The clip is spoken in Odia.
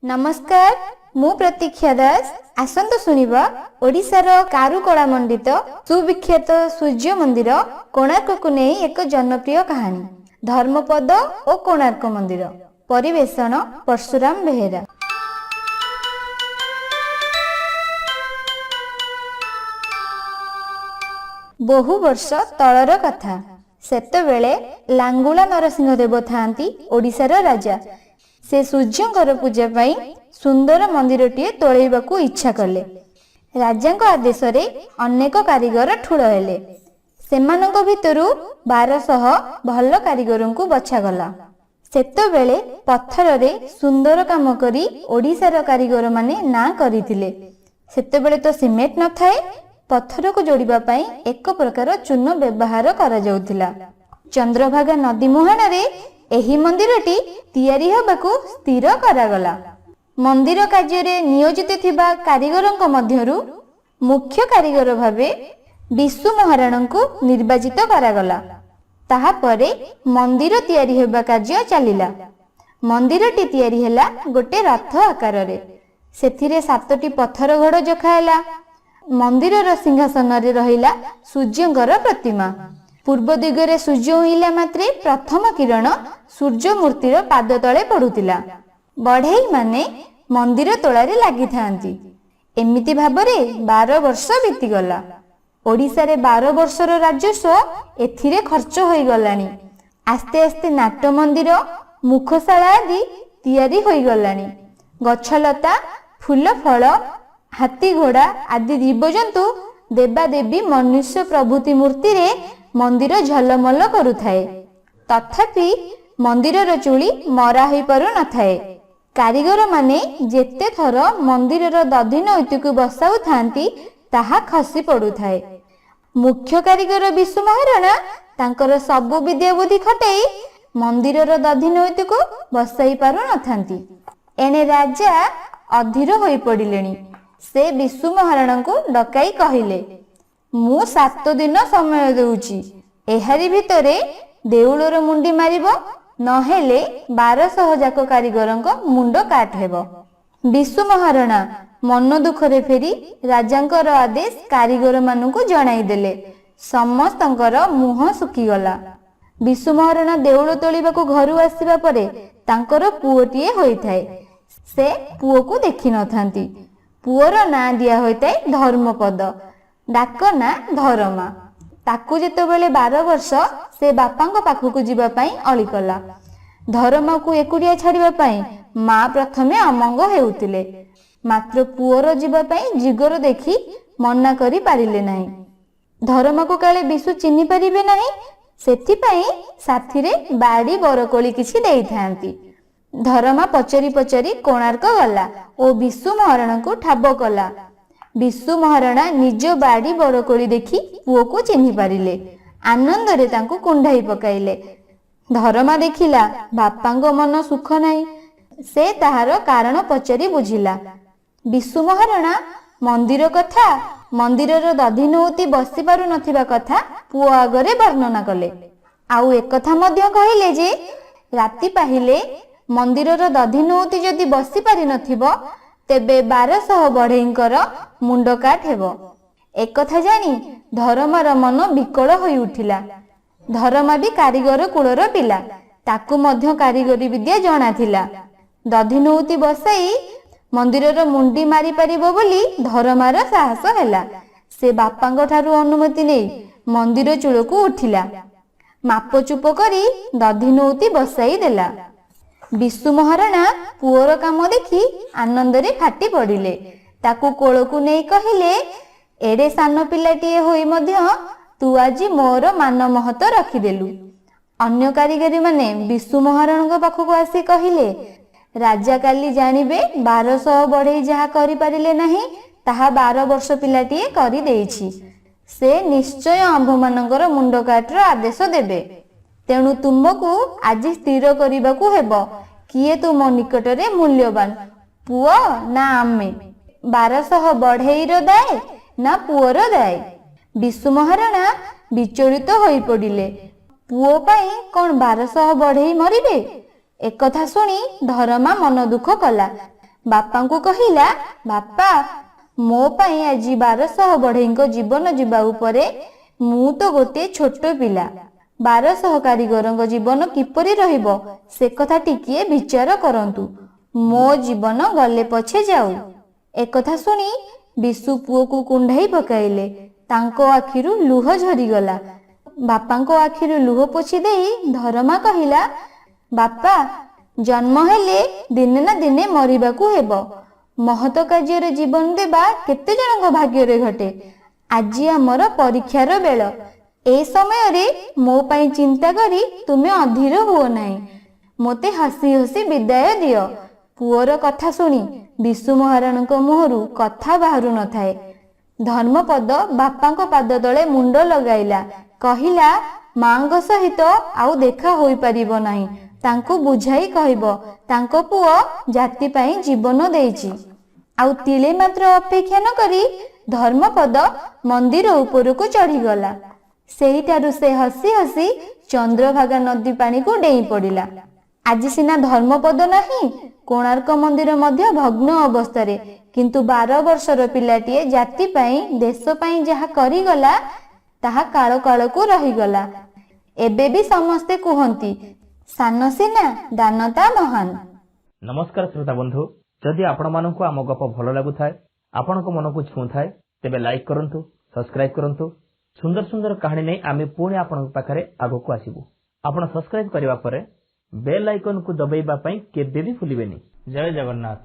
ନମସ୍କାର, ମୁଁ ପ୍ରତୀକ୍ଷା ଦାସ। ଆସନ୍ତୁ ଶୁଣିବା ଓଡ଼ିଶାର କାରୁକଳା ମଣ୍ଡିତ ସୁବିଖ୍ୟାତ ସୂର୍ଯ୍ୟ ମନ୍ଦିର କୋଣାର୍କକୁ ନେଇ ଏକ ଜନପ୍ରିୟ କାହାଣୀ, ଧର୍ମପଦ ଓ କୋଣାର୍କ ମନ୍ଦିର। ପରିବେଷଣ ପରଶୁରାମ ବେହେରା। ବହୁ ବର୍ଷ ତଳର କଥା। ସେତେବେଳେ ଲାଙ୍ଗୁଳା ନରସିଂହ ଦେବ ଥାଆନ୍ତି ଓଡ଼ିଶାର ରାଜା। ସେ ସୂର୍ଯ୍ୟଙ୍କର ପୂଜା ପାଇଁ ସୁନ୍ଦର ମନ୍ଦିରଟିଏ ତୋଳେଇବାକୁ ଇଚ୍ଛା କଲେ। ରାଜାଙ୍କ ଆଦେଶରେ ଅନେକ କାରିଗର ଠୁଳ ହେଲେ। ସେମାନଙ୍କ ଭିତରୁ 1200 ଭଲ କାରିଗରଙ୍କୁ ବଛାଗଲା। ସେତେବେଳେ ପଥରରେ ସୁନ୍ଦର କାମ କରି ଓଡ଼ିଶାର କାରିଗରମାନେ ନାଁ କରିଥିଲେ। ସେତେବେଳେ ତ ସିମେଣ୍ଟ ନଥାଏ। ପଥରକୁ ଯୋଡ଼ିବା ପାଇଁ ଏକ ପ୍ରକାର ଚୂନ ବ୍ୟବହାର କରାଯାଉଥିଲା। ଚନ୍ଦ୍ରଭାଗା ନଦୀ ମୁହାଣରେ ଏହି ମନ୍ଦିରଟି ତିଆରି ହେବାକୁ ସ୍ଥିର କରାଗଲା। ମନ୍ଦିର କାର୍ଯ୍ୟରେ ନିୟୋଜିତ ଥିବା କାରିଗରଙ୍କ ମଧ୍ୟରୁ ମୁଖ୍ୟ କାରିଗର ଭାବେ ବିଶୁ ମହାରଣାଙ୍କୁ ନିର୍ବାଚିତ କରାଗଲା। ତାହାପରେ ମନ୍ଦିର ତିଆରି ହେବା କାର୍ଯ୍ୟ ଚାଲିଲା। ମନ୍ଦିରଟି ତିଆରି ହେଲା ଗୋଟେ ରଥ ଆକାରରେ। ସେଥିରେ 7ଟି ପଥର ଘୋଡ଼ ଯୋଖା ହେଲା। ମନ୍ଦିରର ସିଂହାସନରେ ରହିଲା ସୂର୍ଯ୍ୟଙ୍କର ପ୍ରତିମା। ପୂର୍ବ ଦିଗରେ ସୂର୍ଯ୍ୟ ଉଇଁଲା ମାତ୍ରେ ପ୍ରଥମ କିରଣ ସୂର୍ଯ୍ୟ ମୂର୍ତ୍ତିର ପାଦ ତଳେ ପଡୁଥିଲା। ବଢ଼େଇମାନେ ମନ୍ଦିର ତୋଳାରେ ଲାଗିଥାନ୍ତି। ଏମିତି ଭାବରେ 12 ବର୍ଷ ବିତିଗଲା। ଓଡ଼ିଶାରେ 12 ବର୍ଷର ରାଜସ୍ୱ ଏଥିରେ ଖର୍ଚ୍ଚ ହୋଇଗଲାଣି। ଆସ୍ତେ ଆସ୍ତେ ନାଟ ମନ୍ଦିର, ମୁଖଶାଳା ଆଦି ତିଆରି ହୋଇଗଲାଣି। ଗଛଲତା, ଫୁଲ ଫଳ, ହାତୀ ଘୋଡ଼ା ଆଦି ଜୀବଜନ୍ତୁ, ଦେବାଦେବୀ, ମନୁଷ୍ୟ ପ୍ରଭୃତି ମୂର୍ତ୍ତିରେ ମନ୍ଦିର ଝଲମଲ କରୁଥାଏ। ତଥାପି ମନ୍ଦିରର ଚୁଳି ମରା ହୋଇପାରୁ ନଥାଏ। କାରିଗରମାନେ ଯେତେ ଥର ମନ୍ଦିରର ଦଧିନଉତିକୁ ବସାଉଥାନ୍ତି, ତାହା ଖସି ପଡୁଥାଏ। ମୁଖ୍ୟ କାରିଗର ବିଶୁ ମହାରଣା ତାଙ୍କର ସବୁ ବିଦ୍ୟା ବୁଦ୍ଧି ଖଟାଇ ମନ୍ଦିରର ଦଧିନଉତିକୁ ବସାଇ ପାରୁନଥାନ୍ତି। ଏଣେ ରାଜା ଅଧୀର ହୋଇପଡ଼ିଲେଣି। ସେ ବିଶୁ ମହାରଣାଙ୍କୁ ଡକାଇ କହିଲେ, ମୁଁ 7 ଦିନ ସମୟ ଦେଉଛି। ଏହାରି ଭିତରେ ଦେଉଳର ମୁଣ୍ଡି ମାରିବ, ନହେଲେ 1200 ଯାକ କାରିଗରଙ୍କ ମୁଣ୍ଡ କାଟ ହେବ। ବିଶୁ ମହାରଣା ମନ ଦୁଃଖରେ ଫେରି ରାଜାଙ୍କର ଆଦେଶ କାରିଗରମାନଙ୍କୁ ଜଣାଇଦେଲେ। ସମସ୍ତଙ୍କର ମୁହଁ ଶୁଖିଗଲା। ବିଶୁ ମହାରଣା ଦେଉଳ ତୋଳିବାକୁ ଘରୁ ଆସିବା ପରେ ତାଙ୍କର ପୁଅଟିଏ ହୋଇଥାଏ। ସେ ପୁଅକୁ ଦେଖିନଥାନ୍ତି। ପୁଅର ନାଁ ଦିଆ ହୋଇଥାଏ ଧର୍ମପଦ, ଡାକ ନାଁ ଧରମା। ତାକୁ ଯେତେବେଳେ 12 ବର୍ଷ, ସେ ବାପାଙ୍କ ପାଖକୁ ଯିବା ପାଇଁ ଅଳି କଲା। ଧରମାକୁ ଏକୁଟିଆ ଛାଡ଼ିବା ପାଇଁ ମା ପ୍ରଥମେ ଅମଙ୍ଗ ହେଉଥିଲେ। ମାତ୍ର ପୁଅର ଯିବା ପାଇଁ ଜିଗର ଦେଖି ମନା କରି ପାରିଲେ ନାହିଁ। ଧରମାକୁ କାଳେ ବିଶୁ ଚିହ୍ନି ପାରିବେ ନାହିଁ, ସେଥିପାଇଁ ସାଥିରେ ବାଡ଼ି ବରକୋଳି କିଛି ଦେଇଥାନ୍ତି। ଧରମା ପଚାରି ପଚାରି କୋଣାର୍କ ଗଲା ଓ ବିଶୁ ମହାରଣାଙ୍କୁ ଠାବ କଲା। ବିଶୁ ମହାରଣା ନିଜ ବାଡ଼ି ବରକୋଳି ଦେଖି ପୁଅକୁ ଚିହ୍ନି ପାରିଲେ। ଆନନ୍ଦରେ ତାଙ୍କୁ କୁଣ୍ଢାଇ ପକାଇଲେ। ଧରମା ଦେଖିଲା ବାପାଙ୍କ ମନ ସୁଖ ନାହିଁ। ସେ ତାହାର କାରଣ ପଚାରି ବୁଝିଲା। ବିଶୁ ମହାରଣା ମନ୍ଦିର କଥା, ମନ୍ଦିରର ଦଧିନଉତି ବସି ପାରୁନଥିବା କଥା ପୁଅ ଆଗରେ ବର୍ଣ୍ଣନା କଲେ। ଆଉ ଏକଥା ମଧ୍ୟ କହିଲେ ଯେ ରାତି ପାହିଲେ ମନ୍ଦିରର ଦଧିନଉତି ଯଦି ବସି ପାରିନଥିବ, ତେବେ 1200 ବଢ଼େଇଙ୍କର ମୁଣ୍ଡ କାଟ ହେବ। ଏକଥା ଜାଣି ଧରମାର ମନ ବିକଳ ହୋଇ ଉଠିଲା। ଧରମା ବି କାରିଗର କୁଳର ପିଲା। ତାକୁ ମଧ୍ୟ କାରିଗରୀ ବିଦ୍ୟା ଜଣାଥିଲା। ଦଧିନଉତି ବସାଇ ମନ୍ଦିରର ମୁଣ୍ଡି ମାରିପାରିବ ବୋଲି ଧରମାର ସାହସ ହେଲା। ସେ ବାପାଙ୍କ ଠାରୁ ଅନୁମତି ନେଇ ମନ୍ଦିର ଚୂଳକୁ ଉଠିଲା। ମାପଚୁପ କରି ଦଧିନଉତି ବସାଇ ଦେଲା। ବିଶୁ ମହାରଣା ପୁଅର କାମ ଦେଖି ଆନନ୍ଦରେ ଫାଟି ପଡ଼ିଲେ। ତାକୁ କୋଳକୁ ନେଇ କହିଲେ, ଏଡ଼େ ସାନ ପିଲାଟିଏ ହୋଇ ମଧ୍ୟ ତୁ ଆଜି ମୋର ମାନ ମହତ ରଖିଦେଲୁ। ଅନ୍ୟ କାରିଗରୀମାନେ ବିଶୁ ମହାରଣାଙ୍କ ପାଖକୁ ଆସି କହିଲେ, ରାଜା କାଲି ଜାଣିବେ 1200 ବଢ଼େଇ ଯାହା କରିପାରିଲେ ନାହିଁ, ତାହା 12 ବର୍ଷ ପିଲାଟିଏ କରିଦେଇଛି। ସେ ନିଶ୍ଚୟ ଆମ୍ଭମାନଙ୍କର ମୁଣ୍ଡ କାଟର ଆଦେଶ ଦେବେ। ତେଣୁ ତୁମକୁ ଆଜି ସ୍ଥିର କରିବାକୁ ହେବ, କିଏ ତୁମ ନିକଟରେ ମୂଲ୍ୟବାନ, ପୁଅ ନା ଆମେ? 1200 ବଢ଼େଇର ଦାଏ ନା ପୁଅର ଦାଏ? ବିଶୁ ମହାରଣା ବିଚଳିତ ହୋଇପଡ଼ିଲେ। ପୁଅ ପାଇଁ କଣ 1200 ବଢ଼େଇ ମରିବେ? ଏକଥା ଶୁଣି ଧରମା ମନ ଦୁଃଖ କଲା। ବାପାଙ୍କୁ କହିଲା, ବାପା, ମୋ ପାଇଁ ଆଜି 1200 ବଢ଼େଇଙ୍କ ଜୀବନ ଯିବା ଉପରେ, ମୁଁ ତ ଗୋଟିଏ ଛୋଟ ପିଲା। 1200 କାରିଗରଙ୍କ ଜୀବନ କିପରି ରହିବ ସେ କଥା ଟିକିଏ ବିଚାର କରନ୍ତୁ। ମୋ ଜୀବନ ଗଲେ ପଛେ ଯାଉ। ଏକଥା ଶୁଣି ବିଶୁ ପୁଅକୁ କୁଣ୍ଢାଇ ପକାଇଲେ। ତାଙ୍କ ଆଖିରୁ ଲୁହ ଝରିଗଲା। ବାପାଙ୍କ ଆଖିରୁ ଲୁହ ପୋଛି ଦେଇ ଧରମା କହିଲା, ବାପା, ଜନ୍ମ ହେଲେ ଦିନେ ନା ଦିନେ ମରିବାକୁ ହେବ। ମହତ କାର୍ଯ୍ୟରେ ଜୀବନ ଦେବା କେତେ ଜଣଙ୍କ ଭାଗ୍ୟରେ ଘଟେ। ଆଜି ଆମର ପରୀକ୍ଷାର ବେଳ। ଏ ସମୟରେ ମୋ ପାଇଁ ଚିନ୍ତା କରି ତୁମେ ଅଧୀର ହୁଅ ନାହିଁ। ମୋତେ ହସି ହସି ବିଦାୟ ଦିଅ। ପୁଅର କଥା ଶୁଣି ବିଶୁ ମହାରଣାଙ୍କ ମୁହଁରୁ କଥା ବାହାରୁ ନଥାଏ। ଧର୍ମପଦ ବାପାଙ୍କ ପାଦ ତଳେ ମୁଣ୍ଡ ଲଗାଇଲା। କହିଲା, ମାଙ୍କ ସହିତ ଆଉ ଦେଖା ହୋଇପାରିବ ନାହିଁ। ତାଙ୍କୁ ବୁଝାଇ କହିବ ତାଙ୍କ ପୁଅ ଜାତି ପାଇଁ ଜୀବନ ଦେଇଛି। ଆଉ ତିଳେ ମାତ୍ର ଅପେକ୍ଷା ନ କରି ଧର୍ମପଦ ମନ୍ଦିର ଉପରକୁ ଚଢ଼ିଗଲା। ସେଇଠାରୁ ସେ ହସି ହସି ଚନ୍ଦ୍ରଭାଗା ନଦୀ ପାଣିକୁ ଡେଇଁ ପଡ଼ିଲା। ଆଜି ସିନା ଧର୍ମପଦ ନାହିଁ, କୋଣାର୍କ ମନ୍ଦିର ମଧ୍ୟ ଭଗ୍ନ ଅବସ୍ଥାରେ, କିନ୍ତୁ 12 ବର୍ଷର ପିଲାଟିଏ ଜାତି ପାଇଁ, ଦେଶ ପାଇଁ ଯାହା କରିଗଲା ତାହା କାଳ କାଳକୁ ରହିଗଲା। ଏବେ ବି ସମସ୍ତେ କୁହନ୍ତି, ସାନ ସିନା ଦାନତା ମହାନ। ନମସ୍କାର ଶ୍ରୋତା ବନ୍ଧୁ, ଯଦି ଆପଣମାନଙ୍କୁ ଆମ ଗପ ଭଲ ଲାଗୁଥାଏ, ଆପଣଙ୍କ ମନକୁ ଛୁଉଁଥାଏ, ତେବେ ଲାଇକ୍ କରନ୍ତୁ, ସବସ୍କ୍ରାଇବ୍ କରନ୍ତୁ। ସୁନ୍ଦର ସୁନ୍ଦର କାହାଣୀ ନେଇ ଆମେ ପୁଣି ଆପଣଙ୍କ ପାଖରେ ଆଗକୁ ଆସିବୁ। ଆପଣ ସବସ୍କ୍ରାଇବ୍ କରିବା ପରେ ବେଲ୍ ଆଇକନ୍କୁ ଦବାଇବା ପାଇଁ କେବେ ବି ଭୁଲିବେନି। ଜୟ ଜଗନ୍ନାଥ।